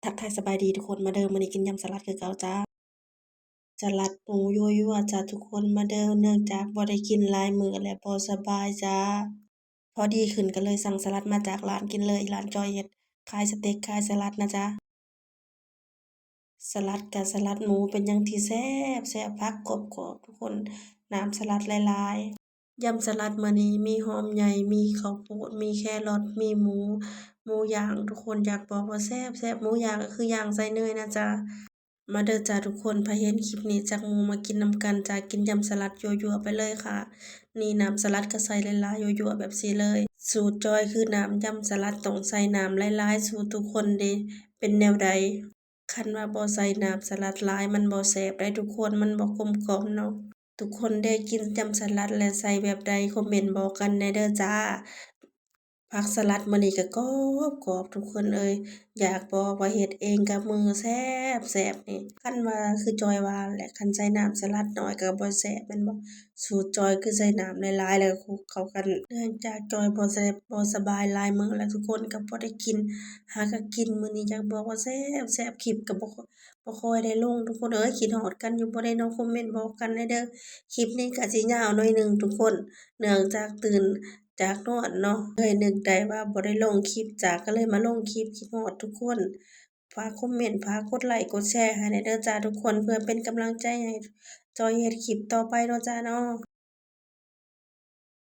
ທັກທາຍສະບາຍດີທຸກຄົນ ມາເດີ ມື້ນີ້ກິນຢຳສະຫຼັດຄືເກົ່າຈ້າ. ສະຫຼັດໝູຍົວໆ ຈ້າທຸກຄົນ ມາເດີ ເນື່ອງຈາກບໍ່ໄດ້ກິນຫຼາຍມື້ແລ້ວ ບໍ່ສະບາຍຈ້າ. ພໍດີຂຶ້ນກໍເລີຍສັ່ງສະຫຼັດມາຈາກຮ້ານກິນເລີຍ ຮ້ານຈອຍເຮັດ ຂາຍສະເຕັກ ຂາຍສະຫຼັດນະຈ້າ. ສະຫຼັດກະສະຫຼັດໝູ ເປັນຫຍັງທີ່ແຊບໆ ຜັກກອບໆ ທຸກຄົນ ນ້ຳສະຫຼັດຫຼາຍໆ. ຢຳສະຫຼັດມື້ນີ້ມີຫອມໃຫຍ່ ມີເຂົ້າໂພດ ມີແຄຣອດ ມີໝູ ໝູຍ່າງ ທຸກຄົນ ຢາກບອກວ່າແຊບໆ ໝູຍ່າງກໍຄືຍ່າງໃສ່ເນີຍນະຈ້າ. ມາເດີຈ້າທຸກຄົນ ໃຜເຫັນຄລິບນີ້ຈັກໝູມາກິນນຳກັນຈ້າ ກິນຢຳສະຫຼັດຍົວໆ ໄປເລີຍຄ່ະ. ນີ້ນ້ຳສະຫຼັດກໍໃສ່ຫຼາຍໆ ຍົວໆ ແບບຊີ້ເລີຍ. ສູດຈອຍຄືນ້ຳຢຳສະຫຼັດຕ້ອງໃສ່ນ້ຳຫຼາຍໆ ສູດທຸກຄົນເດ ເປັນແນວໃດ? ຄັນວ່າບໍ່ໃສ່ນ້ຳສະຫຼັດຫຼາຍ ມັນບໍ່ແຊບໃດ໋ທຸກຄົນ ມັນບໍ່ກົມກ່ອມເນາະ. ທຸກຄົນໄດ້ກິນຢຳສະຫຼັດແລ້ວໃສ່ແບບໃດ ຄອມເມັນບອກກັນແດ່ເດີຈ້າ. ຜັກສະຫຼັດມື້ນີ້ກໍກອບໆ ທຸກຄົນເອີຍ ຢາກບອກວ່າເຮັດເອງກັບມືແຊບໆ ນີ້. ຄັນວ່າຄືຈອຍວ່າແຫຼະ ຄັນໃສ່ນ້ຳສະຫຼັດໜ້ອຍກໍບໍ່ແຊບແມ່ນບໍ່? ສູດຈອຍຄືໃສ່ນ້ຳຫຼາຍໆ ແລ້ວກໍຄຸກເຂົ້າກັນ. ເນື່ອງຈາກຈອຍບໍ່ສະ ບໍ່ສະບາຍຫຼາຍມື້ແລ້ວ ທຸກຄົນກໍບໍ່ໄດ້ກິນ ຫາກໍກິນ. ມື້ນີ້ຢາກບອກວ່າແຊບໆ ຄລິບກໍບໍ່ ບໍ່ຄ່ອຍໄດ້ລົງ ທຸກຄົນເອີຍ ຄິດຮອດກັນຢູ່ບໍ່ເດເນາະ ຄອມເມັນບອກກັນແດ່ເດີ. ຄລິບນີ້ກໍຊິຍາວໜ້ອຍໜຶ່ງທຸກຄົນ ເນື່ອງຈາກຕື່ນຈາກນອນເນາະ ເລີຍນຶກໄດ້ວ່າບໍ່ໄດ້ລົງຄລິບຈ້າ ກໍເລີຍມາລົງຄລິບ ຄິດຮອດທຸກຄົນ. ຝາກຄອມເມັນ ຝາກກົດໄລກົດແຊໃຫ້ແດ່ເດີຈ້າທຸກຄົນ ເພື່ອເປັນກຳລັງໃຈໃຫ້ຈອຍເຮັດຄລິບຕໍ່ໄປເນາະຈ້າເນາະ.